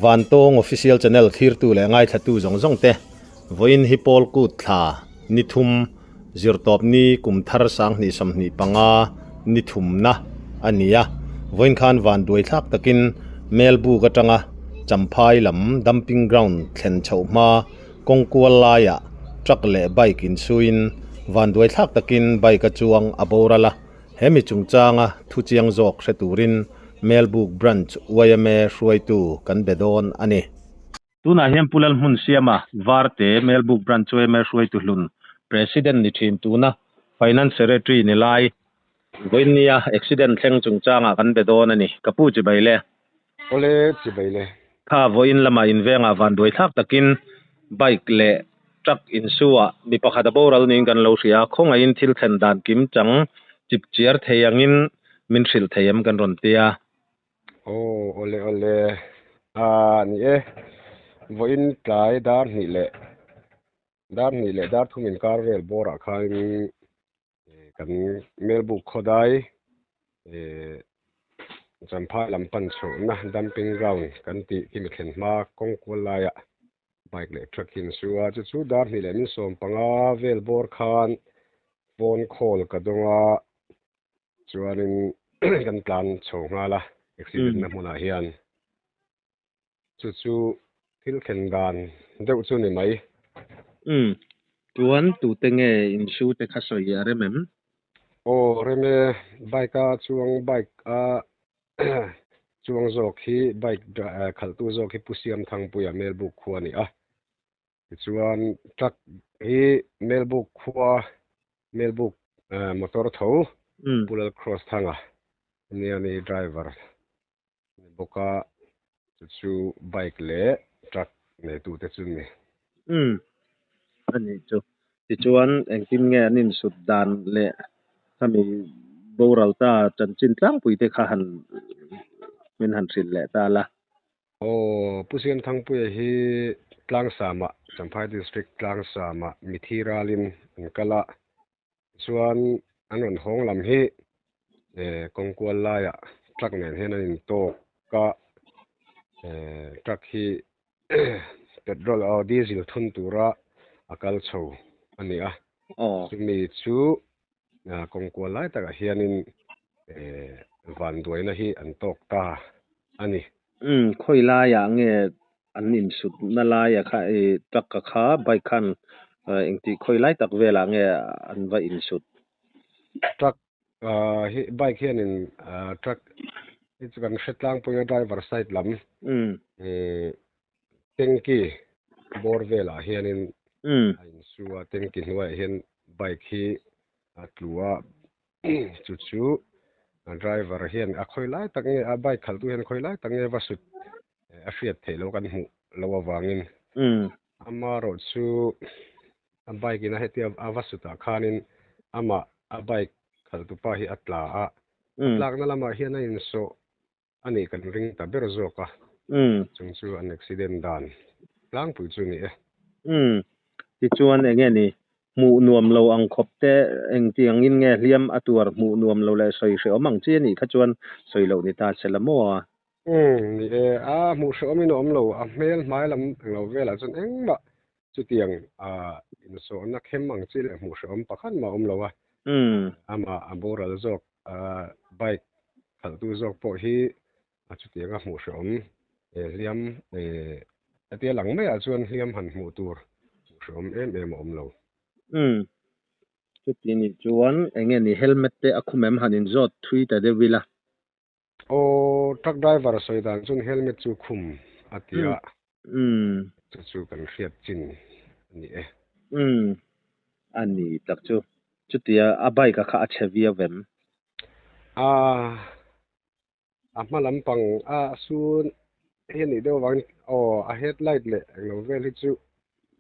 Vantawng Official Channel thlirtu leh ngaithlatu zawng zawng te, vawiin hi Paul Kut thla ni thum, Zirtawp ni kum thar 2025 ni thumna a ni a. Vawiin khan vanduai thlak takin Melbuk atanga Champhai lam dumping ground thlen chhoh hma kawng kual laiah truck leh bike insuiin vanduai thlak takin bike a chuang a boral a. He mi chungchanga thu chiang zawk hre turin Melbuk Branch yma hruaitu kan be dawn a ni. Tunah hian Pu Lalhmun Siama Varte Melbuk Branch yma hruaitu hlun President ni thin tuna Finance Secretary ni lai vawiinnia accident thleng chungchangah kan be dawn a ni. Ka pu chibai le. Awle chibai le. Kha vawiin lamah invengah vanduai thlak takin bike leh truck insuah mi pakhat a boral niin kan lo hria a, khawngaihin thil thlen dan kim chang chip chiar thei angin min hrilh thei em kan rawn ti a. Aw awle awle a ni e, vawiin tlai dar hnih leh dar hnih leh dar thum inkar vel bawrah khan kan Melbuk khawdai Champhai lam pan chhohna dumping ground kan tih khi mi thlen hma kawng kual laiah bike leh truck hi an su a, chu chu dar hnih leh min 15 vel bawr khan phone call ka dawng a, chuanin kan tlan chho nghal a accident na hmunah hian. Chu chu thil thlen dan deuh chu ni mai. Umm. Chuan tute nge insu te kha sawi a rem em? Aw rem e, bike a chuang bike a chuang zawk hi bike khalhtu zawk hi Pu Siamthangpuia Melbuk khua a ni a. Tichuan truck hi Melbuk khua Melbuk motor tho Pu Lalcross Thanga ania ni driver. Ni bawk a, chu chu bike leh truck neitute chu ni. Umm, a nih chu. Tichuan engtin nge an insut dan leh khami boral ta chanchin tlangpui te kha han min han hrilh leh ta la. Aw, Pu Siamthangpuia hi Tlangsama, Champhai District Tlangsama mithi ralin an kal a, Chuan an rawn hawng lam hi kawng kual laiah truck nen hian an intawk a, truck hi petrol aw diesel thun tura a kal chho a ni a, chumi chu kawng kual lai takah hianin vanduaina hi an tawk ta a ni. Umm khawi laiah nge an insutna laia kha i truck a kha bike khan engtih khawi lai tak velah nge an va insut? Truck hi bike hianin truck hi chu kan hre tlangpui a driver side lam tanky bawr velah hianin a insu a tanky hnuaiah hian bike hi a tlu a chu chu driver hian a khawi lai tak nge a bike khalhtu hian khawi lai tak nge va sut a hriat theih loh kan hmuh loh avangin amaherawh chu a bike in a hetia a va sutah khanin amah a bike khalhtu pa hi a tla a a tlakna lamah hian a insawh a nih kan ring ta ber zawk a chung chu an accident dan tlangpui chu a ni e. Tichuan enge ni Hmuh nuam lo ang khawp te engtiang in nge hliam a tuar hmuh nuam lo leh sawi hrehawm ang chi a nih kha chuan sawi loh ni ta se la maw a? Umm ni e, a hmuh hrehawm in a awm lo, a hmel hmai lam englo velah chuan engmah chutiang a insawhna khem ang chi leh hmuh hrehawm pakhat mah a awm lo a, amah a boral zawk a bike khalhtu zawk pawh hi a chutianga hmuh hrehawm hliam hetia lang maiah chuan hliam han hmuh tur hmuh hrehawm em em a awm lo. Umm chuti nih chuan enge ni helmet te a khum em han inzawt thui ta deuh ila. Aw truck driver sawi dan chuan helmet chu khum a ti a, chu chu kan hriat chin a ni e. Umm a ni tak chu, chutia a bike a kha a chhe viau em? A A hma lampang a sun hi a nih deuh avangin aw a headlight leh englo vel hi chu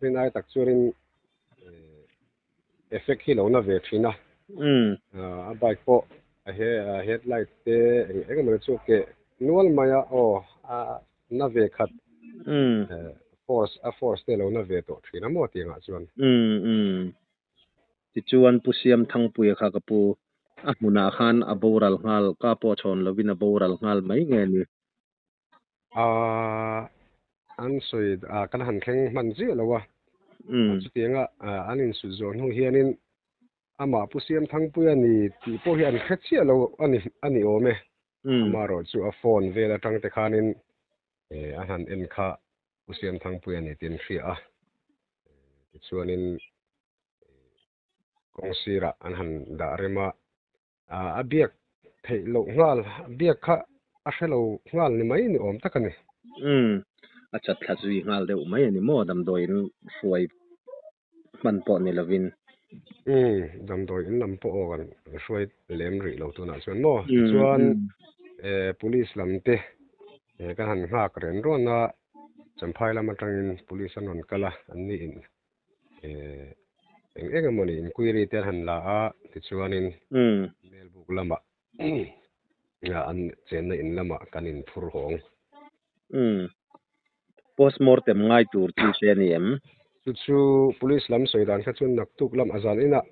rin ai tak chuanin effect hi lo na ve thin a. A bike pawh a he a headlight te eng eng emaw chu keh nual mai a aw a na ve khat force a force te lo na ve tawh thin a maw tiangah chuan. Tichuan Pu Siamthangpuia kha ka pu, a hmunah khan a boral nghal, ka pawh chhawn lovin a boral nghal mai nge ni? Aaa, sawi ah kan han thleng hman chiah lo a, chutianga an insut zawh hnu hianin amah Pu Siamthangpui a ni tih pawh hi an hre chiah lo a ni a ni awm e. Amaherawh chu a phone vel atang te khanin a han en kha Pu Siamthangpui a ni tih an hria a, tichuanin kawng sirah an han dah rem a, a biak theih loh nghal, biak kha a hre lo nghal ni mai ni awm tak a ni. Umm, a chat thla zui nghal deuh mai a ni maw damdawi in hruai hman pawh ni lovin. Umm, damdawi in lam pawh aw kan hruai lem rih lo tunah chuan maw? Tichuan police lam te kan han nghak ren rawn a, Champhai lam atangin police an rawn kal a, an ni in eng eng emawni inquiry te an han la a, tichuanin Melbuk lamah an chenna in lamah kan inphur hawng. Umm. Postmortem ngai tur chi te a ni em? Chu chu police lam sawi dan kha chuan naktuk lam a zan inah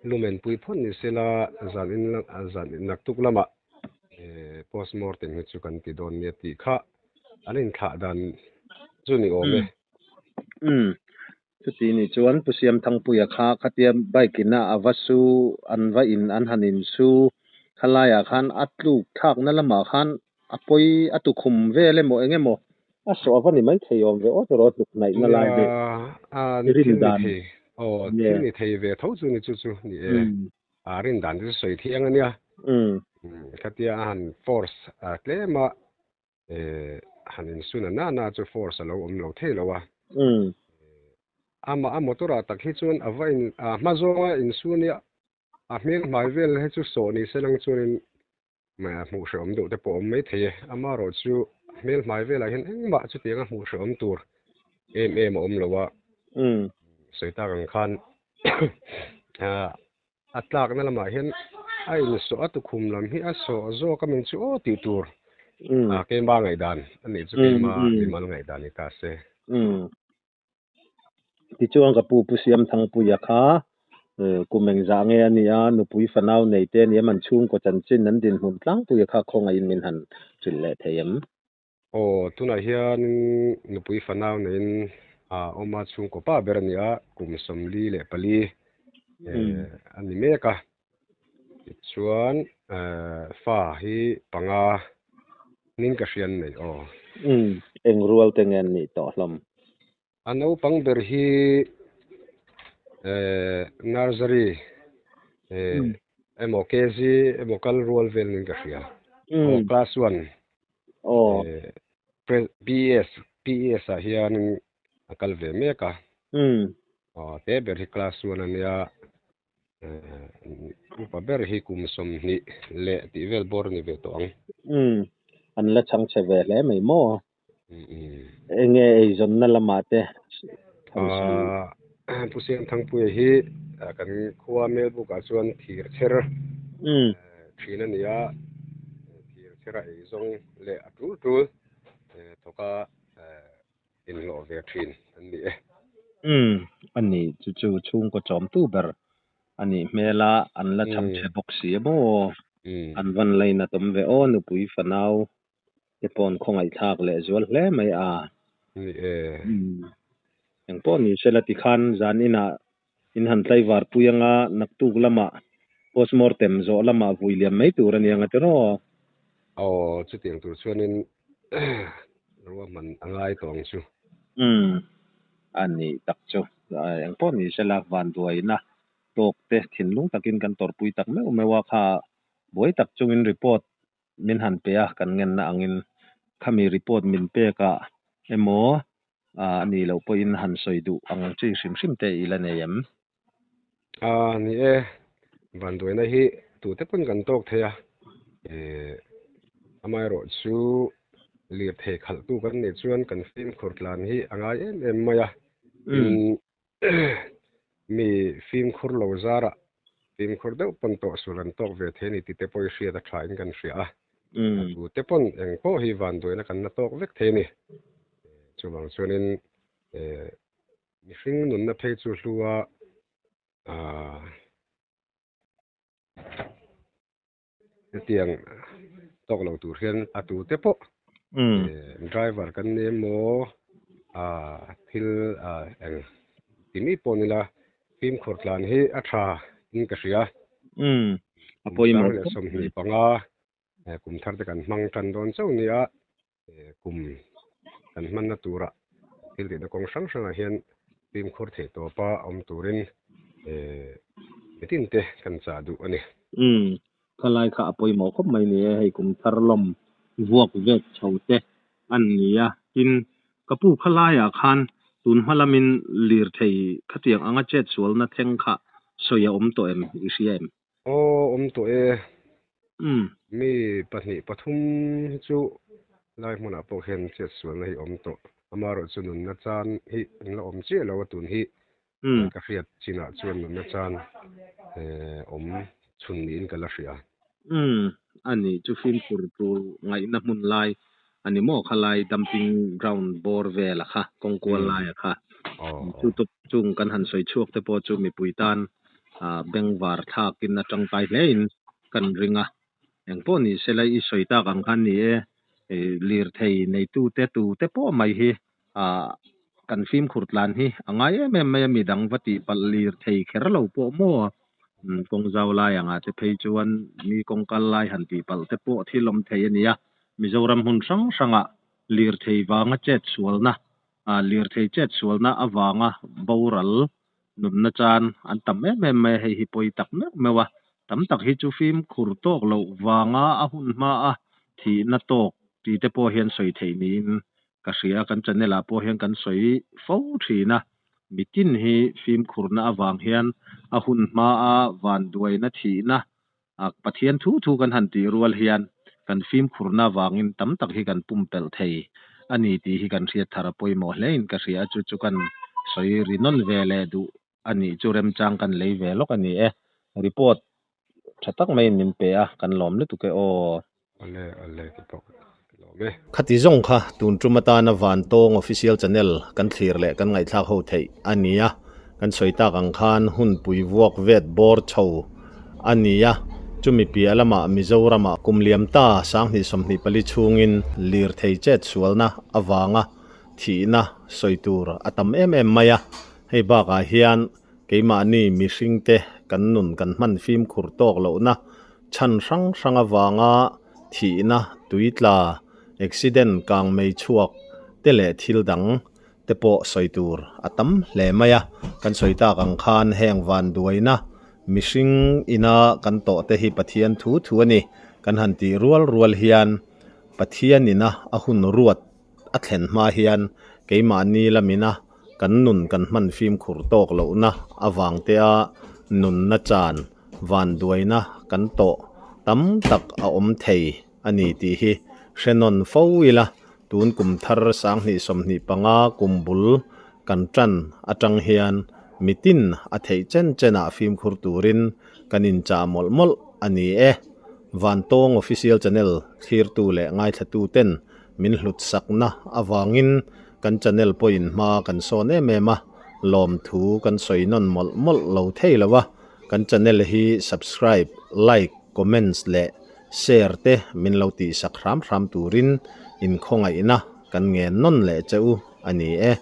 lumen pui phawt ni sela zan in zan naktuk lamah postmortem hi chu kan ti dawn nia tih kha an inthlah dan chu ni awm e. Umm. Chuti nih chuan Pu Siamthangpuia kha khatia bike in a a va su an va in an han in su khalaiah khan a tluk thlakna lamah khan a pawi a tukhum vel emaw eng emaw a sawh a va ni maithei awm ve awt erawh a hnuk hnaihna lai vel i rin dan aw thil ni thei ve tho chu ni chu chu ni e a rin dan chu sawi thiang a nia khatia a han force tlem a han insun a nana chu force a lo awm lo thei lo a. Amah a motor ah tak hi chuan a va in a hma zawnga insun hi a hmel hmai vel hi chu sawh ni se lang chuanin hmuh hrehawm deuh te pawh a awm mai thei e. Amaherawh chu hmel hmai velah hian engmah chutianga hmuh hrehawm tur em em a awm lo a. Sawi tak ang khan A tlakna lamah hian a insawh a tukhum lam hi a sawh zawk a min chu aw tih tur a keima ngaihdan a nih chu keima mimal ngaihdan ni ta se. Tichuan ka pu Pu Siamthangpuia kha kum engzah nge a nia nupui fanau nei te a nia man chhungkaw chanchin an dinhmun tlangpuia kha khawngaihin min han hrilh leh thei em? Aw, tunah hian nupui fanau neiin a awm a, chhungkaw pa ber a ni a, kum 44 a ni mek a. Tichuan fa hi panga ning ka hriat nei aw. Umm, eng rual te nge an nih tawh hlawm? A naupang ber hi nursery emaw KG emaw kal rual vel ning ka hria. Aw class one PS PS ah hian a kal ve mek a. Aw te ber hi class one a nia. Upa ber hi kum 20 leh tih vel bawr a ni ve tawh ang. Umm, an la chhang chhe ve hle mai maw? Enge eizawnna lamah te han sawi? Pu Siamthangpuia hi kan khua Melbukah chuan thir chher thin a ni a, thir chhera eizawng leh a tul tul thawka inhlawh ve thin an ni e. Umm, a ni, chu chu chhungkaw chawmtu ber a nih hmel a, an la chham chhe bawk si a maw? An van lainat awm ve aw, nupui fanau te paw'n khawngaihthlak leh zual hle mai a. Ni e. Umm, engpawh ni sela tikhan zan inah in han tlaivar pui anga naktuk lamah postmortem zawh lamah vui liam mai tur a ni ang a tiraw? Aw, chutiang tur chuanin ruahman a ngai tawh ang chu. Umm, a nih tak chu. Engpawh ni sela vanduaina tawk te thinlung takin kan tawrhpui tak meuh meuh a, kha buai tak chungin report min han pe a, kan ngenna angin khami report min pek ah emaw a nih loh pawhin han sawi duh ang chi hrim hrim te i la nei em? A ni e, vanduaina hi tute pawn kan tawk thei a, amaherawh chu lirthei khalhtu kan nih chuan kan fimkhur tlan hi a ngai em em mai a, tin Mi fimkhur lo zarah fimkhur deuh pawn tawh sul an tawk ve thei a ni tih te pawh i hriat a tha in kan hria a. A tu te pawn eng pawh hi vanduaina kan la tawk vek thei a ni. Chuvang chuanin mihring nunna phei chu hlua Hetiang tawk lo tur hian a tu te pawh driver kan ni emaw Thil eng ti mi pawh nila fimkhur tlan hi a tha in ka hria. A pawimawh Kum 25 kum thar te kan hmang tan dawn chauh nia kum kan hmanna tura thil tihna kawng hrang hrangah hian fimkhur theih tawpa awm turin mitin te kan chah duh a ni. Khalai kha a pawimawh khawp mai ni e, hei kum thar lawm vuak vet chho te an ni a, tin ka pu khalaiah khan tun hma lamin lirthei khatiang anga chet sualna thleng kha sawi a awm tawh em i hria em? Aw awm tawh e. Mi pahnih pathum hi chu lai hmunah pawh hian chet sualna hi awm tawh. Amaherawhchu nunna chan hi an la awm chiah lo a tun hi ka hriat chinah chuan nunna chan awm chhun niin ka la hria. Umm a ni chu fimkhur tur ngaihna hmun lai a ni maw khalai dumping ground bawr vel a kha kawng kual lai a kha chu tawp chung kan han sawi chhuak te pawh chu mipui tan bengvar thlakin a tangkai hle in kan ring a engpawh ni sela i sawi tak ang khan ni e lirthei neitute tute pawh mai hi kan fimkhur tlan hi a ngai em em mai a, midang va tih palh lir thei kher lo pawh maw? Kawng zau lai angah te phei chuan mi kawng kal lai han tih palh te pawh thil awm thei a ni a, Mizoram hmun hrang hrangah lirthei vanga chet sualna, lirthei chet sualna avanga boral nunna chan an tam em em mai a, hei hi pawi tak meuh meuh a, tam tak hi chu fimkhur tawk loh vanga a hun hma a thihna tawk tih te pawh hian sawi theih niin ka hria, kan channel ah pawh hian kan sawi fo thin a, mitin hi fimkhurna avang hian a hun hma a vanduaina thihna Pathian thu thu kan han tih rual hian kan fimkhurna avangin tam tak hi kan pumpelh thei a ni tih hi kan hriat thar a pawimawh hle in ka hria a, chu chu kan sawi ri nawn ve leh duh a nih chu remchang kan lei ve lawk a ni e. Report tha tak maiin min pe a, kan lawm lutuk e aw. Awle awle ti pawh ka lawm e. Khati zawng kha tun tum atana Vantawng Official Channel kan thlir leh kan ngaihthlak ho theih a ni a, kan sawi tak ang khan hunpui vuak vet bawr chho a ni a, chumi piah lamah Mizoramah kum liam ta 2024 chhungin lirthei chet sualna avanga thihna sawi tur a tam em em mai a, hei bakah hian keimahni mihringte kan nun kan hman fimkhur tawk lohna Chhan hrang hrang avanga thihna, tuitla, accident, kangmei chhuak te leh thil dang te pawh sawi tur a tam hle mai a. Kan sawi tak ang khan heng vanduaina mihring ina kan tawh te hi Pathian thu thu a ni. Kan han tih rual rual hian Pathian ina a hun ruat a thlen hma hian keimahni lamina kan nun kan hman fimkhur tawk lohna avang tea nunna chan vanduaina kan tawh tam tak a awm thei a ni tih hi hre nawn fo ila, tun kum thar 2025 kum bul kan tan atang hian mitin a theih chen chenah fimkhur turin kan inchah mawlh mawlh a ni e. Vantawng Official Channel thlirtu leh ngaithlatu ten min hlut sakna avangin kan channel pawhin hma kan sawn em em a, lawmthu kan sawi nawn mawlh mawlh lo thei lo a, kan channel hi subscribe, like, comments leh share te min lo tihsak hram hram turin inkhawngaihna kan ngen nawn leh che u a ni e.